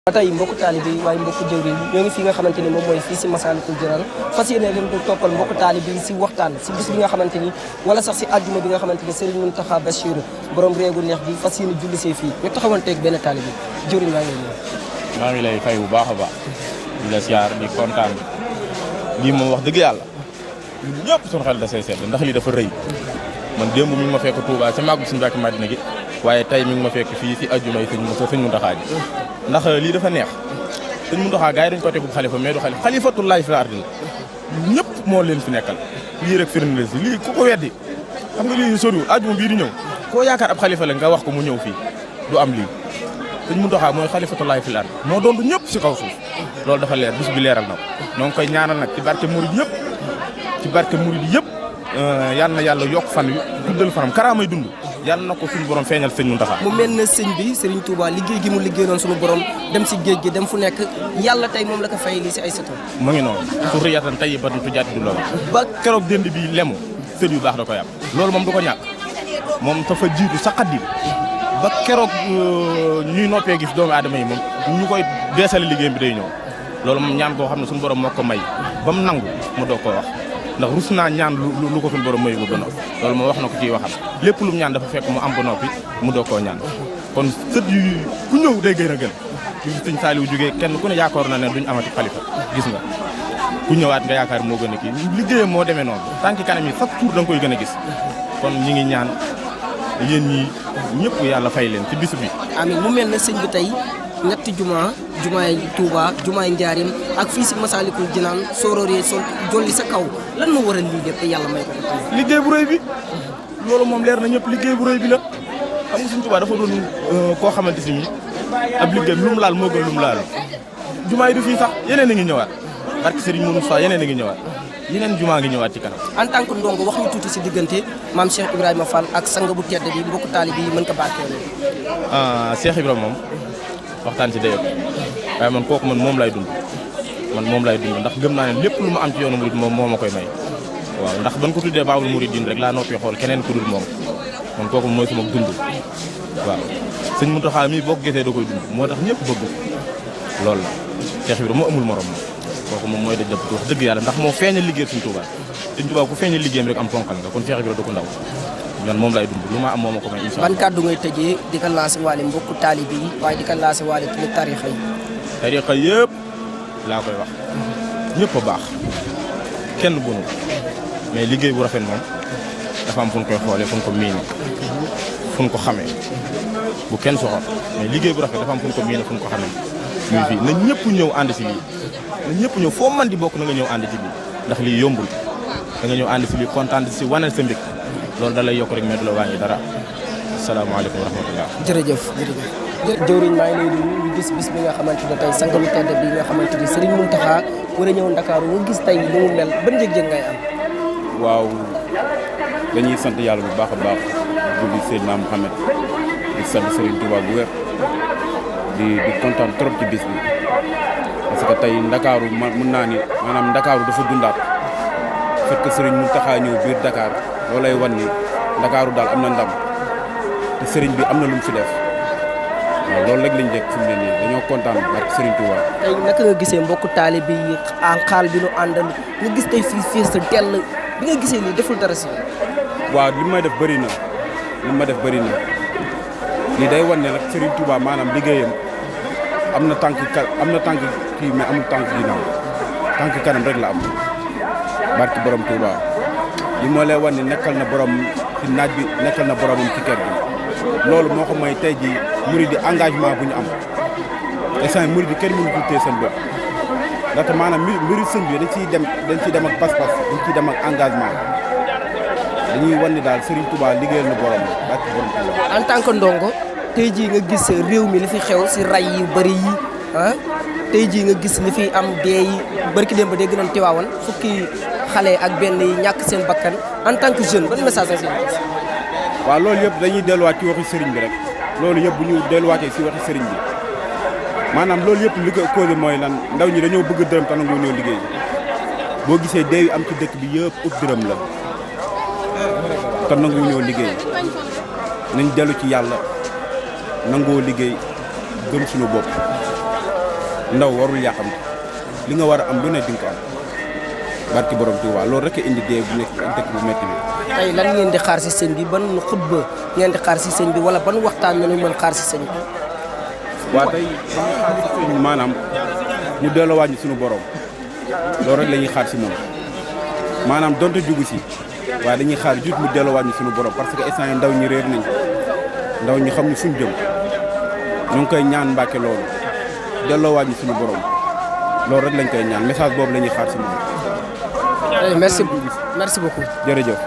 ba tey mbokku taalibe yi waaye mbokku jëwriñ ñoo ngi fi nga xamante ni moom mooy fii si Massalikul Jinaan fas yéene leen ko toppal mbokku taalibe yi si waxtaan si bis bi nga xamante ni wala sax si àjjuma bi nga xamante ni Serigne Mountakha Bassirou borom réegu neex bi fas yéene julli see fii ñu taxawanteeg benn taalibe jëwriñ maa ngi lay fay bu baax a baax di la siyaar di kontaan lii moom wax dëgg yàlla ñun ñëpp suñu xel da say seet ndax lii dafa rëy man démb mi ngi ma fekk Touba ca màggu suñu Mbàkke Madina gi waaye tey mi ngi ma fekk fii si àjjuma yi sëñ Mountakha ji ndax lii dafa neex sëñ Mountakha gars yi dañu ko tegub xalifa mais du xalifa xalifatullaahi fil ardi ñëpp moo leen fi nekkal lii rek firnde si lii ku ko weddi xam nga lii soriwul àjjuma bii di ñëw koo yaakaar ab xalifa la nga wax ko mu ñëw fii du am lii sëñ Mountakha mooy xalifatullaahi fil ardi moo doon du ñëpp si kaw suuf loolu dafa leer bis bi leeral na ko ñoo ngi koy ñaanal nag ci barke murid yëpp ci barke murid yëpp yal na yàlla yokk fan wi guddal fanam karaamay dund yàlla na ko suñu borom feeñal sëñ Mountakha mu mel ne sëñ bi Serigne Touba liggéey gi mu liggéey noonu suñu borom dem si géej gi dem fu nekk yàlla tey moom la ko fay lii si ay sëtam mu ngi noonu suriyatan tayyibatan tujaadilu loolu ba keroog dënd bi lemu sët yu baax da koy am loolu moom du ko ñàkk moom dafa jiitu sa xaddim ba keroog ñuy noppee gis doomu aadama yi moom ñu koy beesale liggéey bi day ñëw loolu moom ñaan koo xam ne suñu borom moo ko may ba mu nangu mu doog koo wax ndax rus naa ñaan lu ko suñu borom mayu ba noppi loolu moo wax na ko ciy waxam lépp lu mu ñaan dafa fekk mu am ba noppi mu doog koo ñaan kon sët yu ku ñëw day gën a gën yu sëñ Saliou jógee kenn ku ne yaakaar na ne duñ amati xalifa gis nga ku ñëwaat nga yaakaar moo gën a kii liggéeyam moo demee noonu tànki kanam yi chaque jour da nga koy gën a gis kon ñi ngi ñaan yéen ñi ñëpp yàlla fay leen ci bisu bi amiin mu mel ne sëñ bi tey ñetti jumaay Touba jumaay Njaarim ak fii si Massalikul Jinaan soororee sol jolli sa kaw lan moo waral lii lépp yàlla may ko liggéey bu rëy bi loolu moom leer na ñëpp liggéey bu rëy bi la xam nga suñu Touba dafa doon koo xamante si ni ab liggéey lu mu laal moo gën lu mu laal jumaa yi du fii sax yeneen a ngi ñëwaat barke Serigne Moussa yeneen a ngi ñëwaat yeneen jumaa ngi ñëwaat ci kanam en tant que ndongo wax ñu tuuti si diggante maam Cheikh Ibrahima Fall ak sang bu tedd bi mbokku taalibe yi mën ko barkeeloo Cheikh Ibrahima moom waxtaan ci dayoo waaye man kooku man moom lay dund ndax gëm naa ne lépp lu ma am ci yoonu murid moom moo ma koy may waaw ndax ban ko tuddee Baabul Muridiin rek laa noppee xool keneen ku dul moom man kooku mooy sama dund waaw sëñ Mountakha mii boo ko gisee da koy dund moo tax ñëpp bëgg loolu la Cheikh Ibrahima moo amul morom kooku moom mooy daj dëpp wax dëgg yàlla ndax moo feeñal liggéey Sëñ Tuubaa ku feeñal liggéeyam rek am ponkal nga kon Cheikh Ibrahima da ko ndaw man moom lay dund lu ma am moo ma ko may incha allah. ban kàddu ngay tëjee di ko lancé waale mbokku taalibe yi waaye di ko lancé waale tamit tarixa yi. tarixa yëpp laa koy wax ñëpp a baax kenn bunu mais liggéey bu rafet moom dafa am fu ñu koy xoolee fu ñu ko miine fu ñu ko xamee bu kenn soxor mais liggéey bu rafet dafa am fu ñu ko miine fu ñu ko xamee muy fii na ñëpp ñëw ànd si lii na ñëpp ñëw foo man di bokk na nga ñëw ànd ci lii ndax lii yombul da nga ñëw ànd si lii kontaan si wanal sa mbég loolu da lay yokk rek mais du la wàññi dara asalaamaaleykum wa rahmatulah. jërëjëf. jëwriñ maa ngi lay nuyu ñu gis bis bi nga xamante ne tey sangalu tedd bi nga xamante ni Serigne Mountakha war a ñëw Ndakaaru nga gis tey li mu mel ban njëg-njëg ngay am. waaw dañuy sant yàlla bu baax a baax di Seydina Mouhamed di sant Serigne Touba bu wér di kontaan trop ci bis bi parce que tey Ndakaaru mën naa ni maanaam Ndakaaru dafa dundaat fekk Serigne Mountakha ñëw biir Dakar loolay wan ni Ndakaaru daal am na ndam te Serigne bi am na lu mu fi def waaw loolu rek lañ dekk fi mu ne nii dañoo kontaan ak Serigne Touba. tey naka nga gisee mbokku taalibe yi xaal bi nu àndal nga gis tey fii fees sa dell bi nga gisee lii deful dara si. waaw li may def bëri na lii day wan ne nag Serigne Touba maanaam liggéeyam am na tànk kii mais amul tànk ginnaaw tànk kanam rek la am barki borom Touba li moo lay wan ne nekkal na borom ci naaj bi nekkal na boromam ci kër gi loolu moo ko may tey ji murid di engagement bu ñu am instant murid di kenn mënu ko téye seen bopp ndaxte maanaam mbiri sëñ bi dañ ciy dem ak pas-pas dañ ciy dem ak engagement dañuy wan ni daal Serigne Touba liggéeyal na borom barki borom Touba. en tant que ndongo tey jii nga gis réew mi li fi xew si ray yu bëri yi tey jii nga gis li fi am dee yi barki démb ba dégg nañ Tiwaawan fukki xale ak benn yi ñàkk seen bakkan en tant que jeune ban message la si gis. waaw loolu yëpp dañuy delluwaat ci waxi Serigne bi rek loolu yëpp bu ñu delluwaatee si waxi Serigne bi maanaam loolu yëpp li ko causé mooy lan ndaw ñi dañoo bëgg dërëm te nangu ñëw liggéey boo gisee dee yi am ci dëkk bi yëpp ut dërëm la te nangu ñëw liggéey nañ dellu ci yàlla nangoo liggéey gëm suñu bopp ndaw warul yàqamti li nga war a am lu ne dinga ko am barki borom Touba loolu rek indi dee bu nekk ak dëkk bu métti bi. tey lan ngeen di xaar si sëñ bi ban xutba ngeen di xaar si sëñ bi wala ban waxtaan la ñu mën xaar si sëñ bi. waaw tey maanaam ñu delloo wàññi suñu borom loolu rek la ñuy xaar si moom maanaam donte jugu si waaye dañuy xaar juste mu delloo wàññi suñu borom parce que instant yi ndaw ñi réer nañ ndaw ñi xam ni fuñ jëm ñu ngi koy ñaan Mbàkke loolu delloo wàññi suñu borom loolu rek lañ koy ñaan message boobu la ñuy xaar si moom. merci beaucoup. jërëjëf.